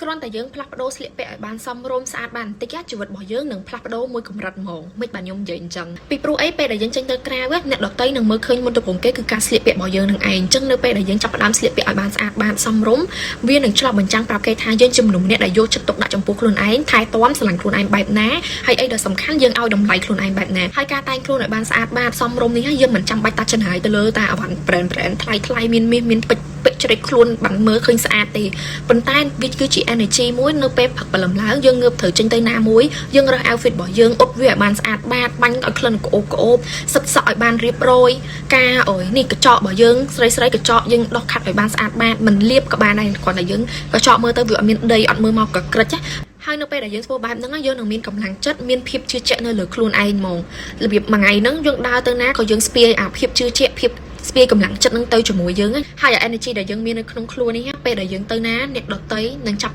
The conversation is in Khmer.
គ្រាន់តែយើងផ្លាស់ប្ដូរស្លៀកពាក់ឲ្យបានសមរម្យស្អាតបានបន្តិចជីវិតរបស់យើងនឹងផ្លាស់ប្ដូរមួយកម្រិតហ្មងមិនបានខ្ញុំនិយាយអញ្ចឹងពីព្រោះអីពេលដែលយើងចេញទៅក្រៅអ្នកដទៃនឹងមើលឃើញមុនដំបូងគេគឺការស្លៀកពាក់របស់យើងនឹងឯងអញ្ចឹងនៅពេលដែលយើងចាប់ផ្ដើមស្លៀកពាក់ឲ្យបានស្អាតបានសមរម្យវានឹងឆ្លុះបញ្ចាំងប្រាប់គេថាយើងជាមនុស្សម្នាក់ដែលយកចិត្តទុកដាក់ចំពោះខ្លួនឯងថែទាំស្រឡាញ់ខ្លួនឯងបែបណាហើយអីដែលសំខាន់យើងឲ្យតម្លៃខ្លួនឯងបែបណាហើយការតែងខ្លួនឲ្យបានស្អាតបាតសមរម្យនេះយើងមិនចាំបាច់តាចំណាយទៅលើតែអីវ៉ាន់ brand brand ថ្លៃថ្លៃមានមាសមានពេជ្រពេជ្រជ្រេចខ្លួនបានមើលឃើញស្អាតទេប៉ុន្តែវាគឺជា energy មួយនៅពេលព្រឹកព្រលឹមឡើងយើងងើបត្រូវចេញទៅណាមួយយើងរើស outfit របស់យើងអ៊ុតវាឲ្យបានស្អាតបាតបាញ់ឲ្យក្លិនក្អូបក្អូបសិតសក់ឲ្យបានរៀបរយការអូយនេះកញ្ចក់របស់យើងស្រីស្រីកញ្ចក់យើងដោះខាត់ឲ្យបានស្អាតបាតមិនលាបក៏បានដែរគ្រាន់តែយើងកញ្ចក់មើលទៅវាអត់មានដីអត់មើលមកកក្រិចណាហើយនៅពេលដែលយើងធ្វើបែបហ្នឹងយើងនឹងមានកម្លាំងចិត្តមានភាពជឿជាក់នៅលើខ្លួនឯងហ្មងរបៀបមួយថ្ងៃហ្នឹងយើងដើរទៅណាក៏យើងស្ពាយអាភាពជឿជាក់ភាពស្ពាយកម្លាំងចិត្តនឹងទៅជាមួយយើងហើយ energy ដែលយើងមាននៅក្នុងខ្លួននេះពេលដែលយើងទៅណាអ្នកដទៃនឹងចាប់